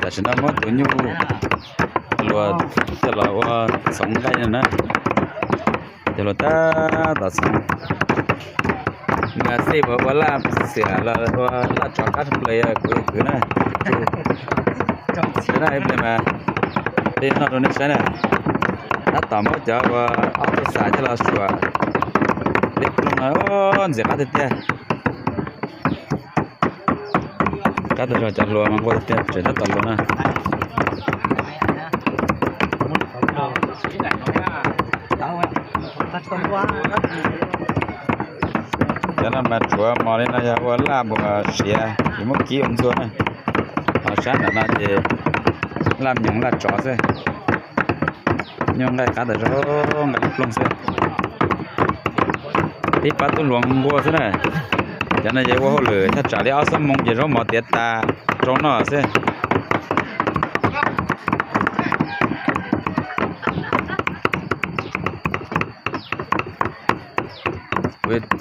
Tam sim no muab tus nyuj hluas coj los ua txhoov nqaij no na. Cov hluas tab tom txhoov. Nws xij ua laj xiam los ua laj tsov qab tshaj plaws kuv yog kwv na. Ib pliag mas peb noj rau nej saib na. Tab tom muab cov ua ob tug xas coj los suam liab ploog no ntxim qab tiag tiag. Qab tag zog, cov hluas mas nquag tiag tiag, tseem tab tom hluas na. Cov no mas tsuav mos li no yog ua laj npua siav es muab kib ua ntxuag na. Ho sab nram no ces laj nyoos laj tsov xwb. Nyuj nqaij qab tag zog, nqaij ploog xwb. Tib pab tub hluas nquag xwb na. Cov no ces ua hauj lwm thaj tsam li ob xuab moos ces zaub mov tiav tas rau noj xwb.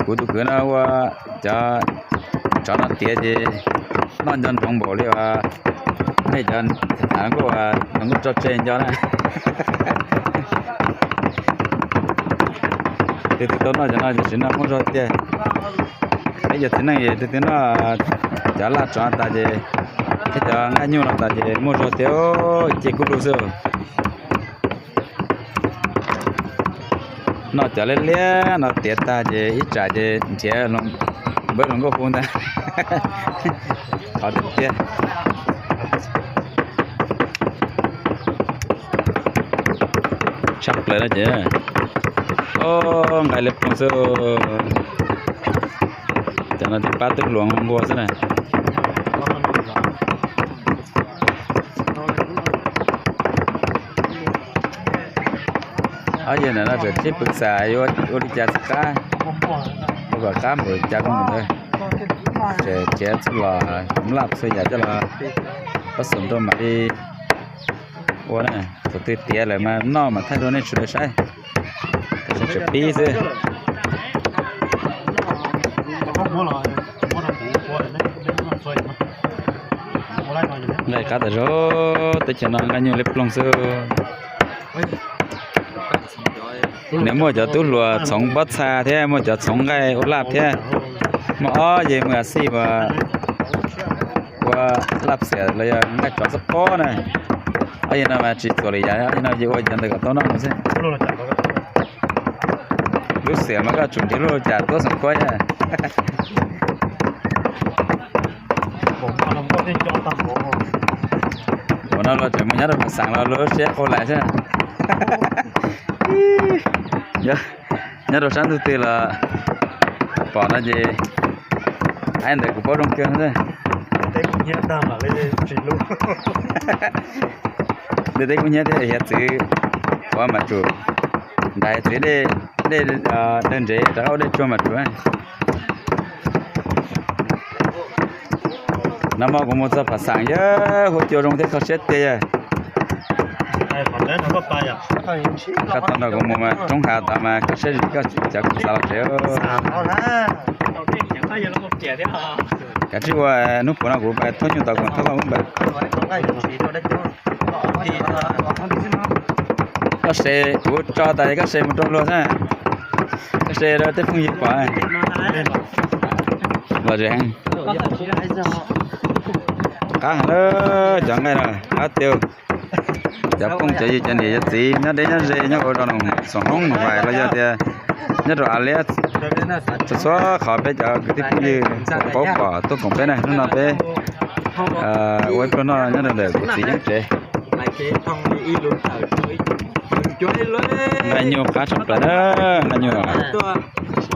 Kuv tus kwv no ua cov tsov no tiav ces noj nco ntsoov npaum li uas nej cov tham nkauj, nkauj tso tseg nco na. Tus twg tau noj cov no ces tsis noj, muaj zog tiag. Peb cov txiv neej es tus twg noj cov laj tsov tas ces, thiab cov nqaij nyuj no tas ces muaj zog tiag, cia kub lug xwb. Noj cov liab liab no tiav tag ces ib tsam ces nrhiav npawb hluas nkauj hu ntag. Qhov tiag tiag. Tshaj plaws no ces, o, nqaij liab ploog xwb. Cov no tib pab tub hluas nquag xwb na. Ob yawg ntawm no tseem sib pw xav yuav ua li cas txog qab, ua kom qab npaum cas kuj mus ntawd. Tseem khiav txhua los laj txhua yam coj los pab xum rau mam li ua na. Thaum twg tiav lawm mas noj mas thaij rau nej sawv daws saib. Tam sim tseem pib xwb. Nqaij qab tas zog, teb chaws no nqaij nyuj liab ploog xwb. Nws muaj cov tub hluas txhoov pob txha thiab muaj cov txhoov nqaij ua laj thiab. Muaj ob yawg mus xij ua laj xiam los yog nqaij tsov xab pob na. Ob yawg no mas tsis txuas lwm yam, ob yawg no ces ua cov ntawd kom tau noj mus xwb. Lub xiam mas koj tsum nrhiav lub cas tuab xeem kuab na. Ua no los tseem mus nyob rau pem xeem los lub siab qau lais xwb. Nyob rau sab ntug twg los pom no ces hais ntawd kuv paub zoo kawg xwb. Ntiaj teb kub hnyiab thiaj hiav txwv, ua mas tsum ntais txwv dej, dawg ntsev rov qab ua dej tsuag mas tsum. Nag hmo kuv mus txog pem xeem yog huab cua zoo thiab kho siab tiag yog. Koj tau nrog kuv mus mas roob hav tod mas kho siab zim koj cov kuv xav los tsev. Kav tsij ua hnub puav no kuv pais thauj nyuj tod kuv thauj koj ub npawg. Koj se kuv tso tas koj se mus rau luag xwb. Koj se rau tej phooj ywg pom. Los zem heev. Qab heev lawm cov nqaij no, qab tiag. Cov phooj cov ywg cov niam cov txiv nyob deb nyob ze nyob ua rau noo xoom hoob noo vais los yog tias nyob rau av liab, txhua txhua qhov peb cov kwv tij phooj ywg paub pom tuaj koom peb na. Hnub no peb ua ib pluag noj nyob rau ntawm kuv txiv yeeb tsev. Nqaij nyuj qab tshaj plaws na, nqaij nyuj.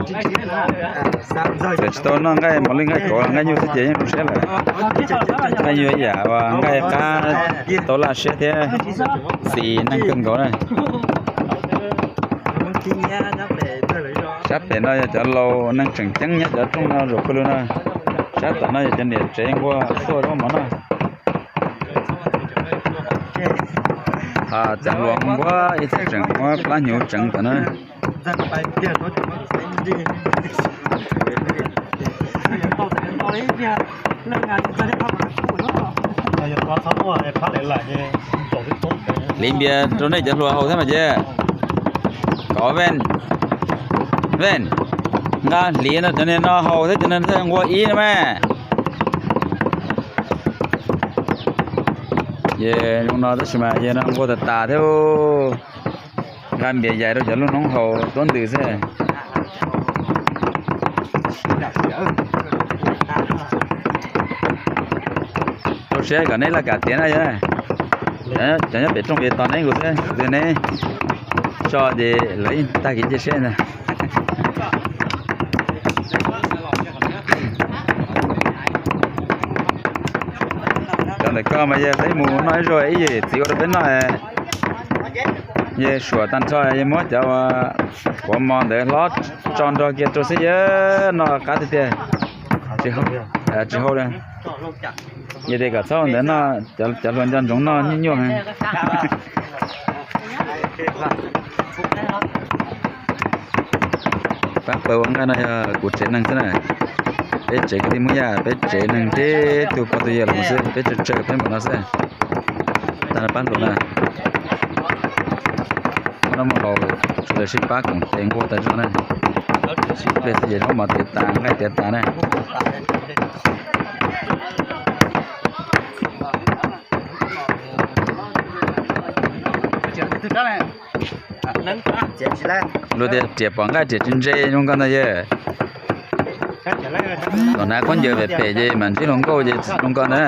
Txawm tsis tau noj nqaij mos lwj nqaij kauv los nqaij nyuj xwb ces yeej zoo siab lawm. Nqaij nyuj ib yam uas nqaij qab tau laj siab thiab xis neej kawg nkaus na. Sab pem no yog cov laus neeg tseem ceeb nyob cov rooj no zaum pawg lug no. Sab tom no yog cov niam tsev nquag tuaj zaub mov noj. Cov hluas nquag ib txhia tseem muab plab hnyuv tseev tom na. Hliv npias rau nej cov hluas haus thiab mas ces. Kov Ven, Ven, nqa hliv no cov niag no haus thiab cov niag nqua ib no mas. Ces zoo no tab sis mas yog no nqua tas tas thiab. Nqa npias yais rau cov lub noob haus tuab ntws xwb. Rau siab kom neb laj kam tiav na yog. Cov nyob pem rooj ces tos neb nkaus xwb, neb so ces lawv yeej tag kev cia siab ntag. Cov ntawm ko mas yog peb mus noj ib zaug ib yam txiv ua rau peb noj. Yog suam tag nrho yog muab cov quav mos ntawd hlob tso nrog kiag rau xwb yog noj qab tiag tiag. Tsis hau li. Yog tias kom txhob ua ntawd noj, cov hluas nco ntsoov noj nyuaj nyuaj. Pab pawg ua nqaij no yog kuv tsev neeg xwb na. Peb tsev kwv tij Hmoob Yaj, peb tsev neeg tib tug pog tug yawg los xwb, peb tsawg tsawg peb npaum no xwb. Tag no pab hluas na. Muaj noj muaj haus, sawv daws sib pab koom tes nqua tas zog na. Ib pliag xwb ces zaub mov tiav tas, nqaij tiav tas na. Luag tias riam pom nqaij riam tsis ntse zoo nkauj ntag yawg. Tom hnav khaub ncaws pem pem ces mam ntsib hluas nkauj ces zoo nkauj na.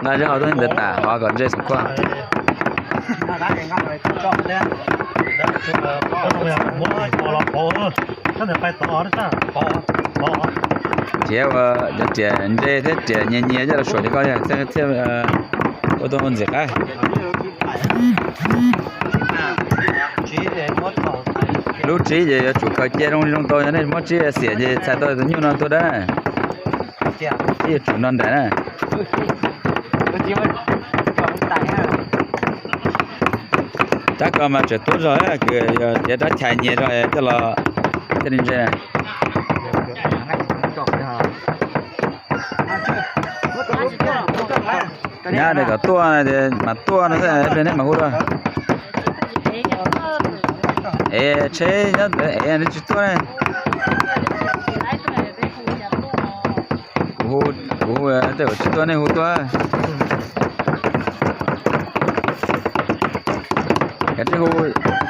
Nqa zeb hauv tuaj ntawd tas hov kom ntse xwm koj. Riam ua cov riam ntse thiab riam nyias nyias coj los suam li koj thiaj ua tau ntxim qab. Lub tsib ces yuav tsum khaws cia zoo zoo tau, yog nej muab tsib xiam ces txhais tau tus nyuj no tuag dawb na. Tsib yuav tsum no nraim na. Rab ko mas tseem tuab zog, kws yog tiav rab chais nyias zog coj los thiaj li ntse. Nyab tias kom tuaj mas tuaj no xwb, ib pliag neb mam hu dua. Es tsheb nyob ntawd es nws tsis tuaj ne. Kuv hu, kuv hu tej uas tsis tuaj nej hu tuaj. Kav tsij hu,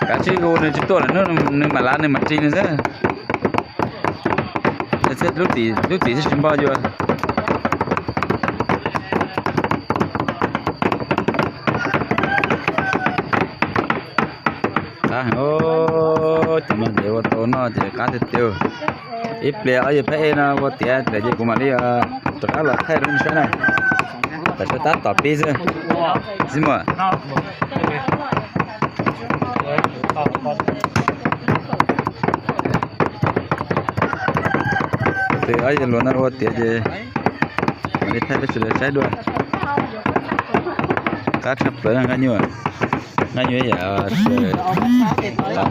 kav tsij hu nws tsis tuaj lawm, nws mam lav nws mam ris nws xwb. Lub txim, lub txim tsis npog yus. Qab heev, cov no ces ua tau noj ces qab tiag tiag. Ib pliag ob yawg phab ej no ua tiav lawm ces kuv mam li rov qab los thaij rau nej saib na. Tam sim tab tom pib xwb. Xib muam. Tus ob yawg hluas no ua tiav ces mam li thaij peb sawv daws saib dua. Qab tshaj plaws nqaij nyuj, nqaij nyuj yam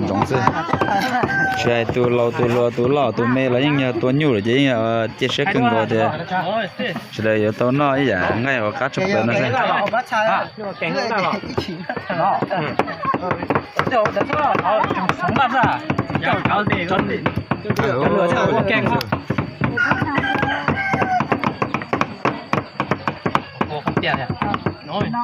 tas ntsoov xwb. Tsis hais tus laus tus hluas tus loj tus me los yeej yog tua nyuj lawm ces yeej yog cia siab kawg nkaus tias sawv daws yuav tau noj ib yam nqaij uas qab tshaj plaws no xwb.